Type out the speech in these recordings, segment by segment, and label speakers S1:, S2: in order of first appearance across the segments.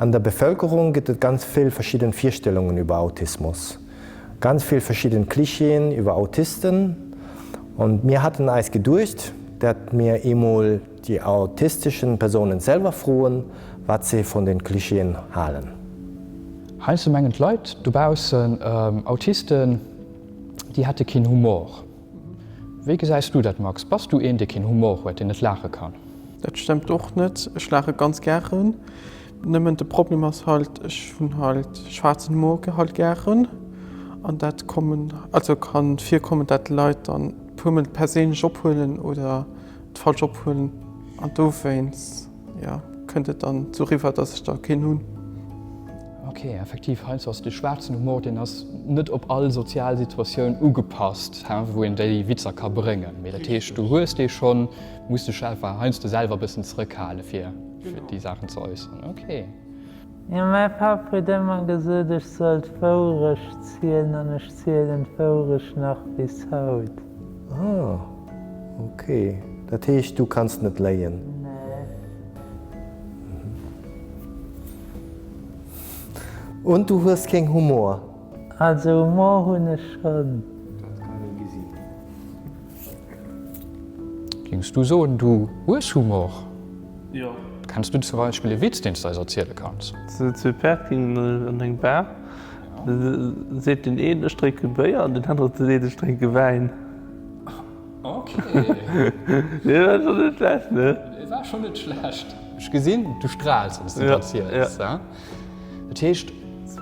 S1: An der Bevölkerung gëtt et ganz vill verschidden Virstellungen über Autismus. Ganz vill verschidden Klischeeën iwwer Autisten. Und mir hatten eis geduecht, dat mir eemol déi autisteschen Persounen selwer froen, wat se von den Klischeeën halen.
S2: Heiansdo mengen d'Leit dobaussen, Autisten, déi hätte keen Humor. Wéi gesäis du dat, Max? Bass du een, dee keen Humor huet, deen net laache kann?
S3: Dat stemmt och net. Ech laache ganz gären. Nëmmen de Problem ass halt, ech hunn halt schwaarzen Humor halt gären an dat kommen, also kann virkommen, dat Leit dann puermol perséinlech ophuelen oder et falsch ophuelen an dowéinst, jo, kënnt et dann sou riwwer, dass ech da keen hunn.
S2: Ok, effektiv, heiansdo ass de schwaarzen Humor, deen ass net op all sozial Situatioun ugepasst, wou een déi Witzer ka bréngen. Mee dat heescht, du hues dee schonn, muss dech einfach heiansdo selwer e bëssen zrëckhale fir déi Saachen ze äusseren. Ok.
S4: Jo, mäi Papp huet ëmmer gesot, ech soll d'Wourecht zielen an ech zielen d'Wourecht nach bis haut.
S1: Ah, ok. Dat heescht, du kanns net léien?
S4: Nee.
S1: Und du hues keng Humor?
S4: Also Humor hunn ech schonn.
S1: Dat kann ee gesinn.
S2: Géings du soen, du hues Humor?
S3: Jo.
S2: Kenns du zum Beispill e Witz, deen s de eis erziele kanns?
S5: Zwee Päerd ginn an eng Bar. Da seet deen een, Ech drénke Béier, an deen anere seet, Ech drénke Wäin.
S2: Ok.
S5: Dee war schonn net schlecht, ne?
S2: Dee war schonn net schlecht. Ech gesinn, du straals, wann s de dat erziels. Dat heescht,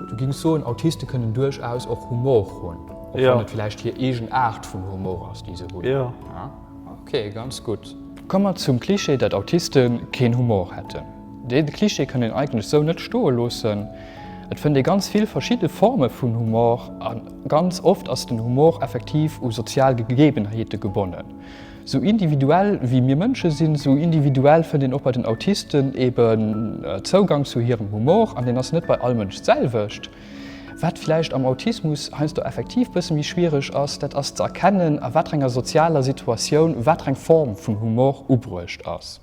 S2: du gings soen, Autiste kënnen duerchaus och Humor hunn, och wann et villäicht hir eegen Aart vun Humor ass, déi se hunn.
S5: Jo.
S2: Ok, ganz gutt. Komme mer zum Klischee, dat Autiste keen Humor hätten. Dee Klischee kann een eigentlech sou net stoe loossen. Et fënnt ee ganz vill verschidde Forme vun Humor a ganz oft ass den Humor effektiv u sozial Gegebenheete gebonnen. Sou individuell wéi mir Mënsche sinn, sou individuell fënnt een och bei den Autisten eben Zougang zu hirem Humor an deen ass net bei all Mënsch d'selwecht. Wat villäicht am Autismus heiansdo effektiv bësse méi schwiereg ass, dat ass ze erkennen, a wat enger sozialer Situatioun wat eng Form vun Humor ubruecht ass.